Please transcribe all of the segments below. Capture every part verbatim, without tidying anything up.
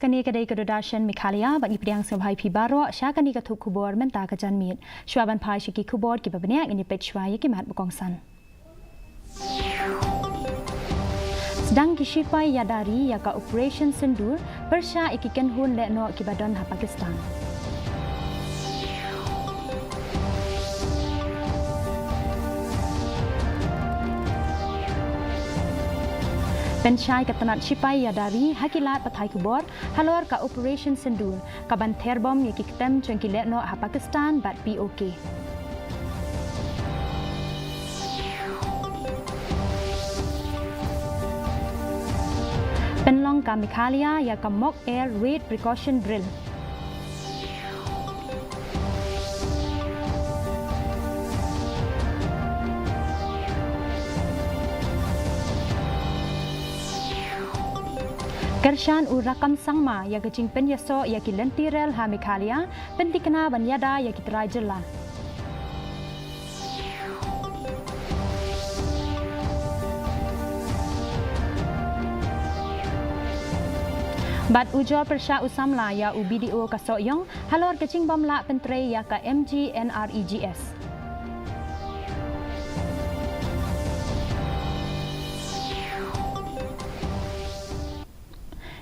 Kane ka dei ka Doordarshan Meghalaya, bad ngi pdiang sngewbha ïa phi baroh sha kane ka thup khubor mynta ka janmiet. Shuwa ban phai sha ki khubor kiba bniah, ngin ïa peit shuwa ïa ki mat ba kongsan. Sdang ki shipai ïada ri ïa ka Operation Sindoor, pyrshah ïa ki kynhun lehnoh kiba don ha Pakistan. Pynshai ka tnat shipai ïada ri ha ki lad pathai khubor halor ka Operation Sindoor, kaban ther bom ïa ki ktem jong ki lehnoh ha Pakistan bad P O K. Pynlong ka Meghalaya ïa ka Mock Air Raid Precaution Drill. Kyrshan u Rakkam Sangma ïa ka jingpynïasoh ïa ki lynti rel ha Meghalaya, pynthikna ban ïada ïa ki trai jylla. Bad ujor pyrshah u samla ïa u B D O ka Sohiong halor ka jingbym lah pyntrei ïa ka M G N R E G S.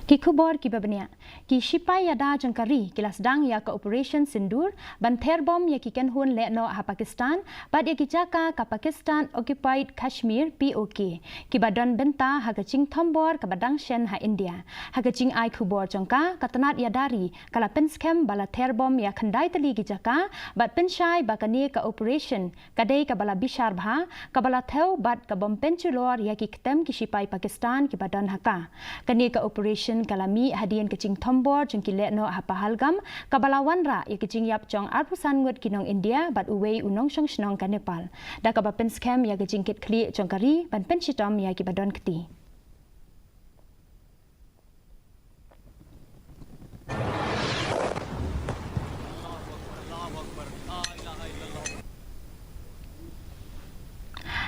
Ki khubor kiba bniah. Ki shipai ïada jong ka ri ki la sdang ïa ka Operation Sindoor ban ther bom ïa ki kynhun lehnoh ha Pakistan bad ïa ki jaka ka Pakistan Occupied Kashmir, P O K, kiba don bynta ha ka jingthombor kaba dang shen ha India. Ha ka jingai khubor jong ka, ka tnat ïada ri ka la pynskhem ba la ther bom ïa khyndai tylli ki jaka bad pynshai ba kane ka operation ka dei kaba la bishar bha, kaba la thew bad kabym pynjulor ïa ki ktem ki shipai Pakistan kiba don ha ka. Kane ka operation ka la mih hadien ka jingthombor jong ki lehnoh ha Pahalgam, kaba la wanrah ïa ka jingïap jong arphew san ngut ki nong India bad uwei u nongshong shnong ka Nepal, da kaba pynskhem ïa ka jingkitkhlieh jong ka ri ban pynshitom ïa kiba don kti.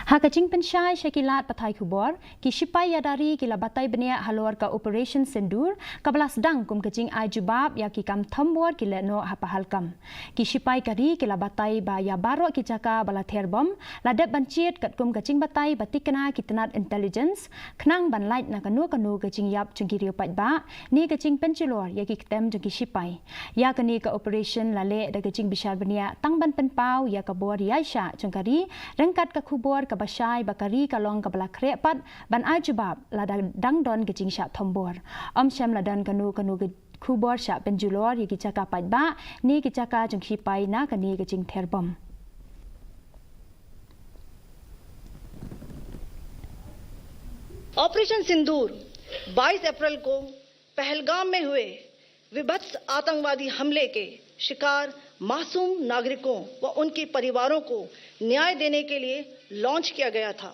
Ha ka jingpynshai sha ki lad pathai khubor, ki shipai ïada ri ki la batai bniah halor ka Operation Sindoor, kaba la sdang kum ka jingai jubab ïa ki kam thombor ki lehnoh ha Pahalgam. Ki shipai ka ri ki la batai ba ïa baroh ki jaka ba la ther bom la dep ban jied katkum ka jingbatai ba thikna ki tnat intelligence, khnang ban lait na kano kano ka jingïap jong ki riew paidbah ne ka jingpynjulor ïa ki ktem jong ki shipai. Ïa kane ka operation la leh da ka jingbishar bniah tang ban pynpaw ïa ka bor ïaishah jong ka ri, ryngkat ka khubor kaba shai ba ka ri ka long kaba la khreh pat ban ai jubab lada dang don ka jingshah thombor. Ym shym la don kano kano ka khubor shah pynjulor ïa ki jaka paidbah ne ki jaka jong ki shipai na kane ka jingther bom. Operation Sindoor बाईस April को पहलगाम में हुए विभत्स आतंकवादी हमले के शिकार मासूम नागरिकों व उनके परिवारों को न्याय देने के लिए लॉन्च किया गया था।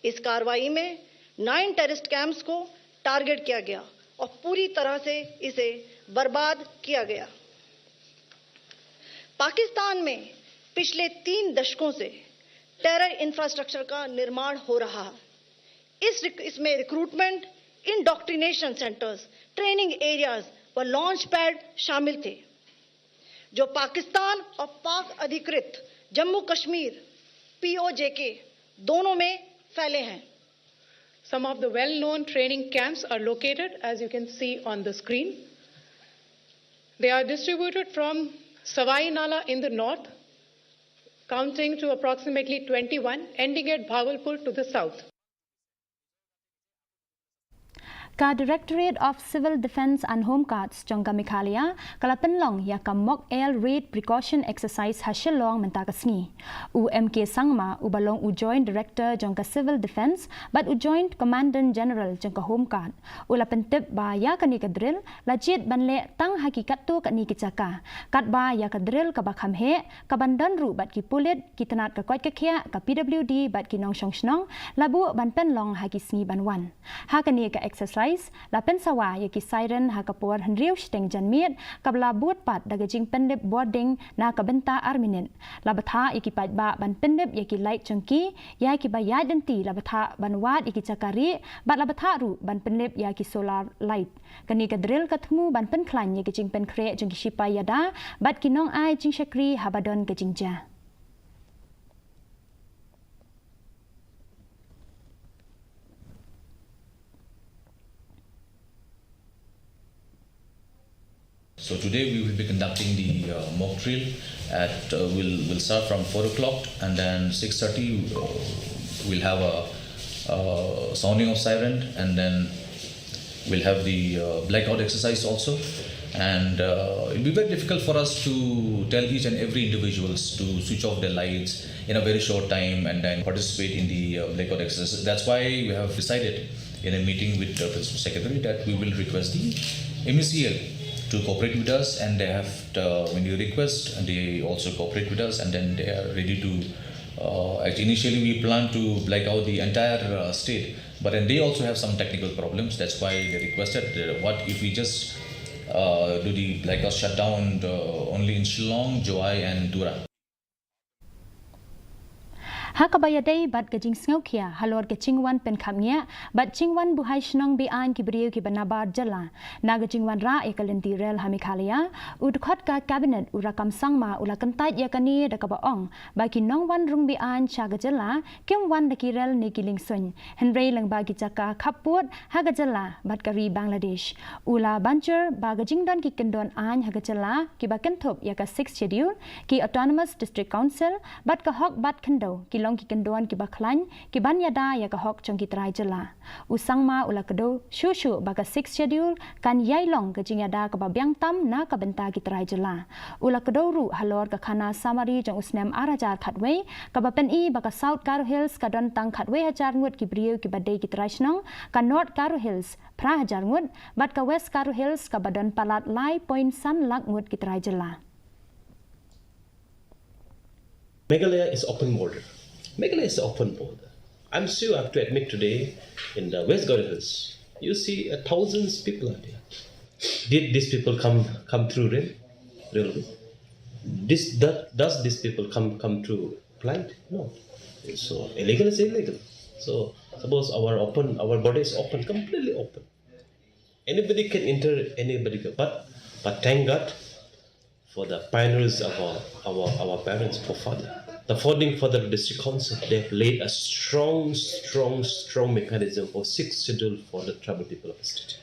इस कार्रवाई में नाइन टेररिस्ट कैंप्स को टारगेट किया गया और पूरी तरह से इसे बर्बाद किया गया। पाकिस्तान में पिछले तीन दशकों से टेरर इंफ्रास्ट्रक्चर का निर्माण हो रहा है। इस रिक-, इसमें recruitment, indoctrination centres, training areas व लॉन्च पैड शामिल थे, जो पाकिस्तान और पाक अधिकृत जम्मू कश्मीर, पीओजेके, दोनों में फैले हैं। Some of the well-known training camps are located, as you can see on the screen. They are distributed from Sawai Nala in the north, counting to approximately twenty-one, ending at Bhavalpur to the south. Ka Directorate of Civil Defence and Home Guards jong ka Meghalaya ka la pynlong ïa ka Mock Air Raid Precaution Exercise ha Shillong mynta ka sngi. U M K Sangma, uba long u Joint Director jong ka Civil Defence bad u Joint Commandant General jong ka Home Guard, u la pyntip ba ïa kane ka drill la jied ban leh tang ha ki katto katne ki jaka, katba ïa ka drill kaba kham heh, kaban don ruh bad ki pulit, ki tnat ka koit ka khiah, ka P W D bad ki nongshong shnong, la buh ban pynlong ha ki sngi ban wan. Ha kane ka exercise Exercise la pynsawa ïa ki siren ha ka por hynriew shiteng janmiet, kaba la bud pat da ka jingpynlip bording na ka bynta ar minit. La bthah ïa ki paidbah ban pynlip ïa ki light jong ki, ïa kiba ïaid lynti la bthah ban wad ïa ki jaka rieh, bad la bthah ruh ban pynlip ïa ki solar light. Kane ka drill ka thmu ban pynkhlaiñ ïa ki jingpynkhreh jong ki shipai ïada bad ki nongai jingshakri haba don ka jingjia. So today we will be conducting the uh, mock drill at uh, will will start from four o'clock, and then six thirty uh, we'll have a uh, sounding of siren, and then we'll have the uh, blackout exercise also. And uh, it'll be very difficult for us to tell each and every individuals to switch off their lights in a very short time and then participate in the uh, blackout exercise. That's why we have decided in a meeting with the principal secretary that we will request the M E C L to cooperate with us, and they have uh, when you request, they also cooperate with us, and then they are ready to. Uh, act- initially, we plan to black out the entire uh, state, but then they also have some technical problems. That's why they requested, uh, what if we just uh, do the blackout shutdown uh, only in Shillong, Jowai, and Tura? Ha kaba ïadei bad ka jingsngewkhia halor ka jingwan pynkhapngiah bad jingwan buhai shnong be-aiñ ki briew kiba nabar jylla, na ka jingwanrah ïa ka lynti rel ha Meghalaya, u dkhot ka Cabinet u Rakkam Sangma u la kyntait ïa kane da kaba ong ba ki nongwan rung be-aiñ sha ka jylla kim wan da ki rel ne ki liengsuiñ, hynrei lyngba ki jaka khappud ha ka jylla bad ka ri Bangladesh. U la ban jur ba ka jingdon ki kyndon aiñ ha ka jylla kiba kynthup ïa ka Sixth Schedule, ki Autonomous District Council bad ka hok bat khyndew ki long ki kyndon kiba khlaiñ, ki ban ïada ïa ka hok jong ki trai jylla. U Sangma u la kdew shuh shuh ba ka Sixth Schedule kan ïai long ka jingïada kaba biang tam na ka bynta ki trai jylla. U la kdew ruh halor ka khana summary jong u snem ar hajar khatwei, kaba pyni ba ka South Garo Hills ka don tang khatwei hajar ngut ki briew kiba dei ki trai shnong, ka North Garo Hills phra hajar ngut, bad ka West Garo Hills kaba don palat lai point san lak ngut ki trai jylla. Meghalaya is open border. Meghalaya is open border. I'm sure I have to admit today in the West Garo Hills, you see a thousands people are there. Did these people come come through rail, railway? This that does these people come come through flight? No. So illegal is illegal. So suppose our open our border is open, completely open. Anybody can enter, anybody can. But but thank God for the pioneers of our, our, our parents, forefather. The founding father of district council, they have laid a strong, strong, strong mechanism for sixth schedule for the tribal people of the state.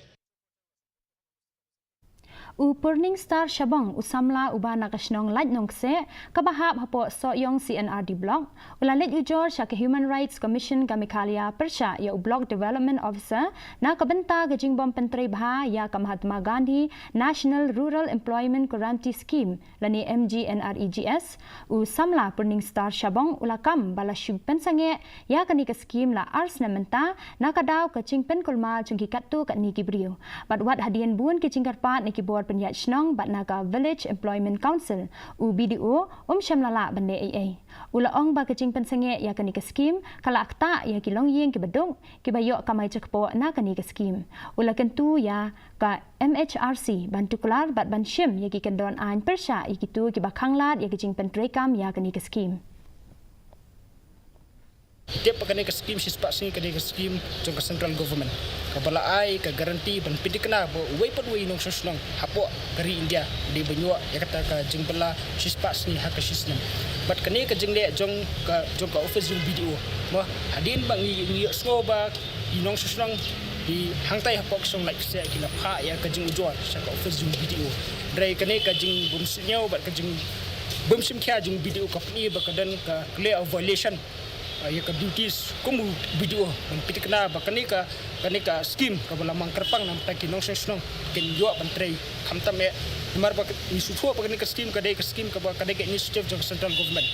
U Purning Star Shabong, u samla uba na ka shnong Lait Nongkseh, kaba hap hapoh Sohiong C and R D Block, u la leit ujor sha ka Human Rights Commission ka Meghalaya pyrshah ïa u Block Development Officer na ka bynta ka jingbym pyntrei bha ïa ka Mahatma Gandhi National Rural Employment Guarantee Scheme, lane M G N R E G S. U samla Purning Star Shabong u la kam ba la shu pynsangeh ïa kane ka skhim la ar snem mynta, na ka daw ka jingpynkulmar jong ki katto katne ki briew. Bad wat hadien bun ki jingkyrpad na ki bor pynïaid shnong bad na ka Village Employment Council, u B D O um shym la lah ban leh ei ei. U la ong ba ka jingpynsangeh ïa kane ka skhim ka la ktah ïa ki longïing kiba duk, kiba ïoh kamai jakpoh na kane ka skhim. U la kyntu ïa ka M H R C ban tuklar bad ban shim ïa ki kyndon aiñ pyrshah ïa kito kiba khanglad ïa ka jingpyntreikam ïa kane ka skhim. Tip ba kane ka skhim shispah sngi, kane ka skhim jong ka central government, kaba la ai ka guarantee ban pynthikna ba uwei pa uwei u nongshong shnong hapoh ka ri India u dei ban ïoh ïa kata ka jingbylla shispah sngi ha ka shisnem. Bad kane ka jingleh jong ka, jong ka office jong B D O, mo, hadien ba ngi, ngi ïohsngew ba i nongshong shnong i hangtai hapoh ka shnong Laitkaseh ki la phah ïa ka jingujor sha ka office jong B D O. Hynrei kane ka jingbymsngewsynei bad ka jingbymshimkhia jong B D O ka pyni ba ka don ka clear violation, ah, ïa ka duties kum u B D O ban pynthikna ba kane ka, kane ka skhim kaba la mang kyrpang na ka bynta ki nongshong shnong kin ïoh ban trei khamtam eh. Namar ba ngi sngewthuh ba kane ka skhim ka dei ka skhim kaba ka dei ka initiative jong ka central government.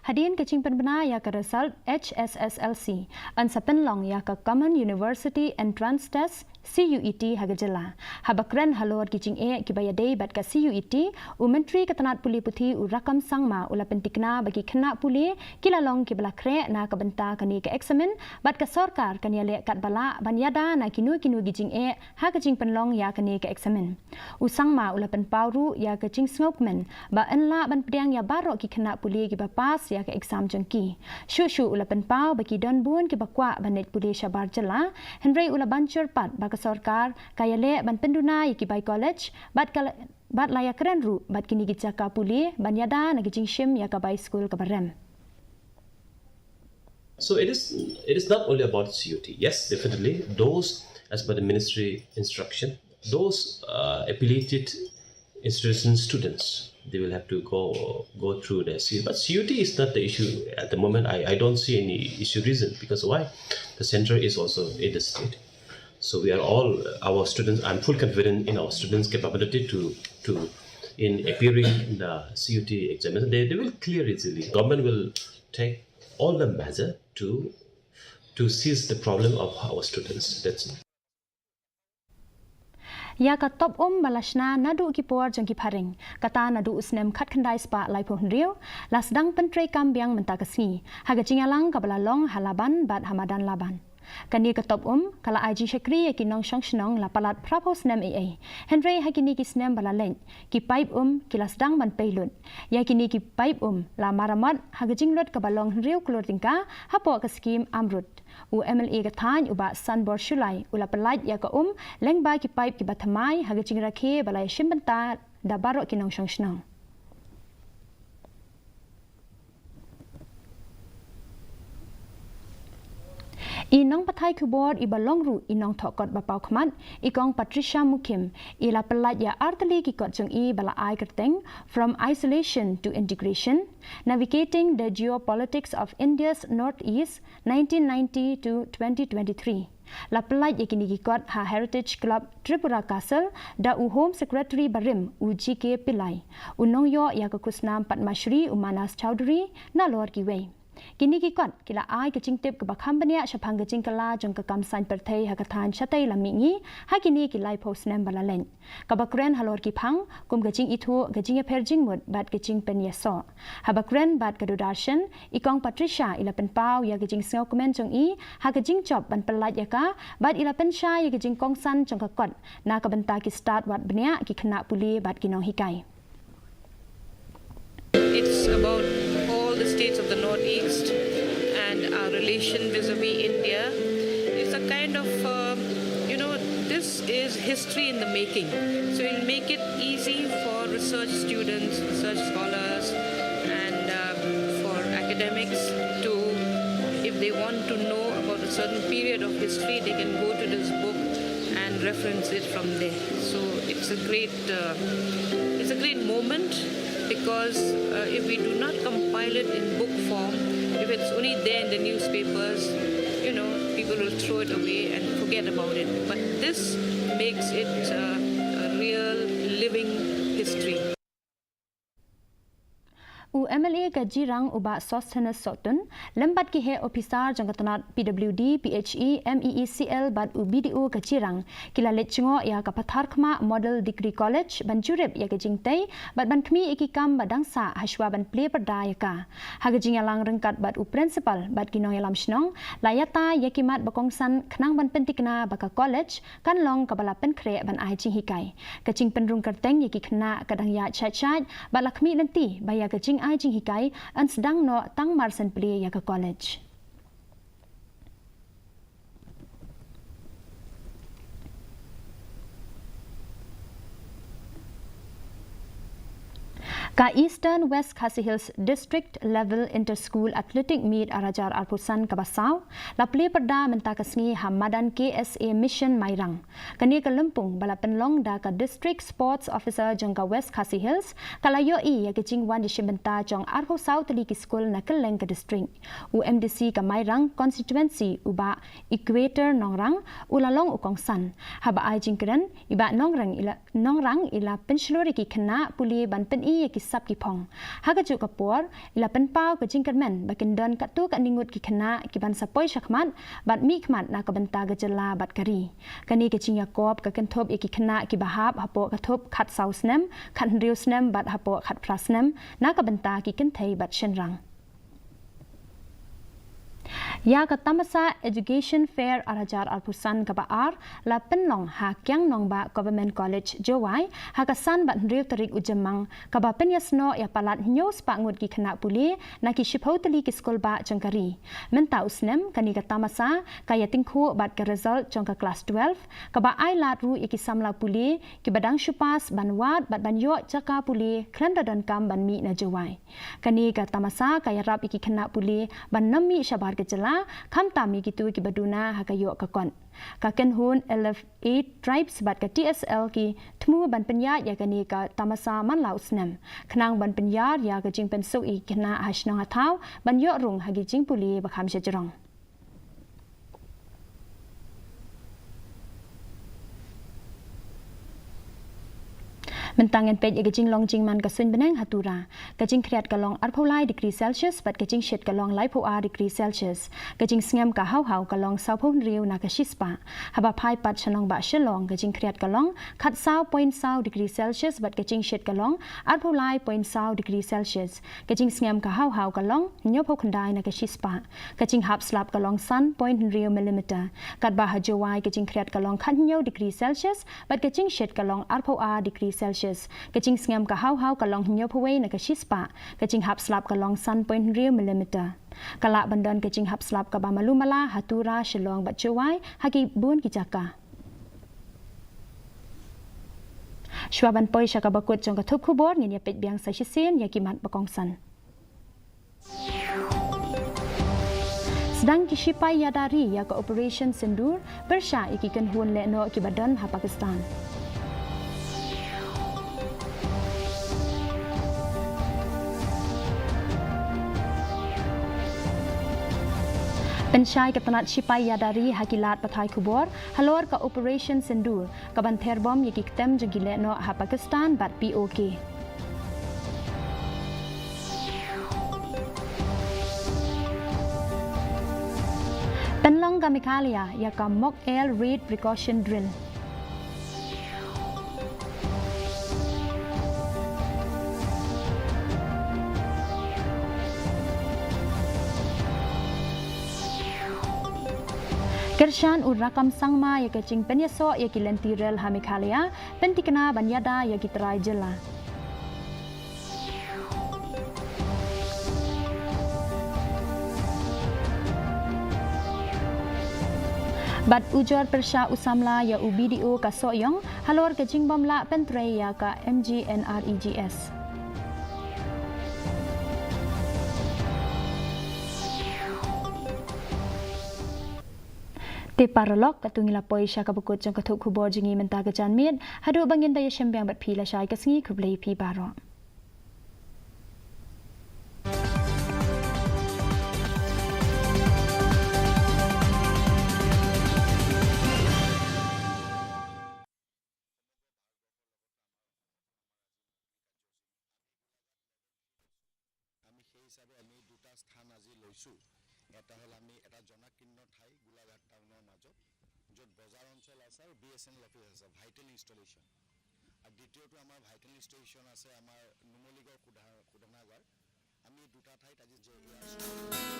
Hadien ka jingpynbna ïa ka result H S S L C, yn sa pynlong ïa ka Common University Entrance Test, C U E T, ha ka jylla. Haba kren halor ki jingeh kiba ïadei bad ka C U E T, u Myntri ka tnat pule puthi u Rakkam Sangma u la pyntikna ba ki khynnah pule ki la long kiba la khreh na ka bynta kane ka eksamin, bad ka sorkar kan ïaleh katba lah ban ïada na kino kino ki jingeh ha ka jingpynlong ïa kane ka eksamin. U Sangma u la pynpaw ruh ïa ka jingsngewkmen ba yn lah ban pdiang ïa baroh ki khynnah pule kiba pass ïa ka exam jong ki. Shuh shuh u la pynpaw ba ki don bun kiba kwah ban leit pule shabar jylla, hynrei u la ban jur pat ba ka sorkar ka ïaleh ban pynduna ïa ki bai college bad ka la, bad la ïakren ruh bad kine ki jaka pule ban ïada na ki jingshim ïa ka bai skul kaba rem. So it is it is not only about C U E T. Yes, definitely those as per the ministry instruction, those uh, affiliated institution students, they will have to go go through the C U E T. But C U E T is not the issue at the moment. I, I don't see any issue reason because why? The center is also in the state. So we are all our students. I'm full confident in our students' capability to to in appearing in the C U E T examination. They, they will clear easily. Government will take all the measure to to seize the problem of our students. That's Ïa ka top um ba la shna naduh ki por jong ki phareng, kata naduh u snem khatkhyndai spah laiphew hynriew, la sdang pyntreikam biang mynta ka sngi ha ka jingïalang kaba la long ha Laban bad ha madan Laban. Kane ka top um ka la ai jingshakri ïa ki nongshong shnong la palat phraphew snem ei ei. Hynrei ha kine ki snem ba la leit, ki paip um ki la sdang ban pei lut. Ïa kine ki paip um la maramot ha ka jinglut kaba long hynriew klur tyngka hapoh ka skhim AMRUT. U M L A ka thaiñ u Bah Sanbor Shullai u la pyllait ïa ka um lyngba ki paip kiba thymmai ha ka jingrakhe ba la ïashim bynta da baroh ki nongshong shnong. I nongpathai khubor iba long ruh i nongthoh kot ba paw khmat, i Kong Patricia Mukhim, i la pyllait ïa artylli ki kot jong i ba la ai kyrteng From Isolation to Integration, Navigating the Geopolitics of India's Northeast, nineteen ninety to twenty twenty-three. La pyllait ïa kine ki kot ha Heritage Club Tripura Castle da u Home Secretary barim u G K Pillai, u nongïoh ïa ka khusnam Padma Shri u Manas Chowdhury, nalor kiwei. Kine ki kot ki la ai ka jingtip kaba kham bniah shaphang ka jingkylla jong ka kam saiñ pyrthei ha ka thaiñ shatei lam mihngi ha kine ki laiphew snem ba la leit. Kaba kren halor ki phang kum ka jingithuh, ka jingïapher jingmut bad ka jingpynïasoh. Haba kren bad ka Doordarshan, i Kong Patricia i la pynpaw ïa ka jingsngewkmen jong i ha ka jingjop ban pyllait ïa ka bad i la pynshai ïa ka jingkongsan jong ka kot na ka bynta ki stad wad bniah, ki khynnah pule bad ki nonghikai. It's about all the states of the Northeast and our relation vis-a-vis India. It's a kind of, um, you know, this is history in the making. So it'll make it easy for research students, research scholars, and um, for academics to, if they want to know about a certain period of history, they can go to this book and reference it from there. So it's a great, uh, it's a great moment because uh, if we do not compile it in book form, if it's only there in the newspapers, you know, people will throw it away and forget about it. But this makes it uh, a real living history. U M L A ka Jirang u Bah Sosthenes Sohtun lem bad ki heh ophisar jong ka tnat P W D, P H E, M E E C L bad u B D O ka Jirang ki la leit jngoh ïa ka Patharkhmah Model Degree College ban jurip ïa ka jingtei bad ban khmih ïa ki kam ba dang sah hashwa ban plie pyrda ïa ka. Ha ka jingïalang ryngkat bad u principal bad ki nongïalam shnong, la ïatai ïa ki mat ba kongsan khnang ban pyntikna ba ka college kan long kaba la pynkhreh ban ai jinghikai. Ka jingpynrung kyrteng ïa ki khynnah ka dang ïaid shait shait bad la khmih lynti ba ïa ka jingai jinghikai yn sdang noh tang mar shen plie ïa ka college. Ka Eastern West Khasi Hills District Level Inter-School Athletic Meet ar hajar arphew san kaba saw la plie pyrda mynta ka sngi ha madan K S A Mission Mairang. Kane ka lympung ba la pynlong da ka District Sports Officer jong ka West Khasi Hills ka la ïohi ïa ka jingwan ïashim bynta jong arphew saw tylli ki skul na kylleng ka district. U M D C ka Mairang Constituency u Bah Equator Nongrang u la long u kongsan. Haba ai jingkren, i Bah Nongrang i la, Nongrang i la pynshlur ïa ki khynnah pule ban pyni ïa ki sap ki phong. Ha kajuh ka por, i la pynpaw ka jingkyrmen ba kin don katto katne ngut ki khynnah ki ban sa poi shakhmat bad mihkhmat na ka bynta ka jylla bad ka ri. Kane ka jingïakob ka kynthup ïa ki khynnah kiba hap hapoh ka thup khatsaw snem, khathynriew snem bad hapoh khatphra snem na ka bynta ki kynthei bad shynrang. Ïa ka tamasa Education Fair ar hajar arphew san kaba ar la pynlong ha Kiang Nangbah Government College, Jowai, ha ka san bad hynriew tarik u Jymmang, kaba pynïasnoh ïa palat hynñiew spah ngut ki khynnah pule na ki shiphew tylli ki skulbah jong ka ri. Mynta u snem, kane ka tamasa ka ïatyngkhuh bad ka result jong ka klas twelve, kaba ai lad ruh ïa ki samla pule kiba dang shu pass ban wad bad ban ïoh jaka pule khlem da donkam ban mih na Jowai. Kane ka tamasa ka ïarap ïa ki khynnah pule ban nym mih shabar ka jylla, khamtam ïa kito kiba duna ha ka ïoh ka kot. Ka kynhun Elevate Tribes bad ka T S L ki thmu ban pynïaid ïa kane ka tamasa man la u snem, khnang ban pynïar ïa ka jingpynsuk ïa ki khynnah ha shnong ha thaw ban ïoh rung ha ki jingpule ba kham shajrong. Mynta ngin peit ïa ka jinglong jingman ka suiñ bneng ha Tura. Ka jingkhriat ka long arphew lai degree Celsius bad ka jingshit ka long laiphew ar degree Celsius. Ka jingsngem ka haw haw ka long sawphew hynriew na ka shispah. Haba phai pat sha nongbah Shillong, ka jingkhriat ka long khatsaw point saw degree Celsius bad ka jingshit ka long arphew lai point saw degree Celsius. Ka jingsngem ka haw haw ka long hynñiewphew khyndai na ka shispah. Ka jinghap slap ka long san point hynriew millimeter. Katba ha Jowai ka jingkhriat ka long khathynñiew degree Celsius bad ka jingshit ka long arphew ar degree Celsius. Ka jingsngem ka haw haw ka long hynñiewphew wei na ka shispah. Ka jinghap slap ka long san point hynriew millimeter. Ka lah ban don ka jinghap slap kaba malu mala ha Tura, Shillong bad Jowai ha ki bun ki jaka. Shuwa ban poi sha kaba kut jong ka thup khubor, ngin ïa peit biang sa shisien ïa ki mat ba kongsan. Sdang ki shipai ïada ri ïa ka Operation Sindoor pyrshah ïa ki kynhun lehnoh kiba don ha Pakistan. Pynshai ka tnat shipai ïada ri ha ki lad pathai khubor halor ka Operation Sindoor, kaban ther bom ïa ki ktem jong ki lehnoh ha Pakistan bad P O K. Pynlong ka Meghalaya ïa ka Mock Air Raid Precaution Drill. Kyrshan u Rakkam Sangma ïa ka jingpynïasoh ïa ki lynti rel ha Meghalaya, pynthikna ban ïada ïa ki trai jylla. Bad ujor pyrshah u samla ïa u B D O ka Sohiong halor ka jingbym lah pyntrei ïa ka M G N R E G S. Te paralok, katto ngi la poi sha kaba kut jong ka thup khubor jong ngi mynta ka janmiet. Haduh ba ngin da ïashem biang bad phi lashai ka sngi, khublei phi baroh. আমি সেই হিচাপে আমি দুটা স্থান আজি লৈছোঁ। এটা হ'ল আমি এটা জনাকীৰ্ণ ঠাই গোলাঘাট টাউনৰ মাজত, য'ত বজাৰ অঞ্চল আছে আৰু B S N L office আছে, ভাইটেল ইনষ্টলেশ্যন। আৰু দ্বিতীয়টো আমাৰ ভাইটেল ইনষ্টলেশ্যন আছে আমাৰ নুমলীগড় শোধা-, শোধনাগাৰ। আমি দুটা ঠাইত আজি যে এয়া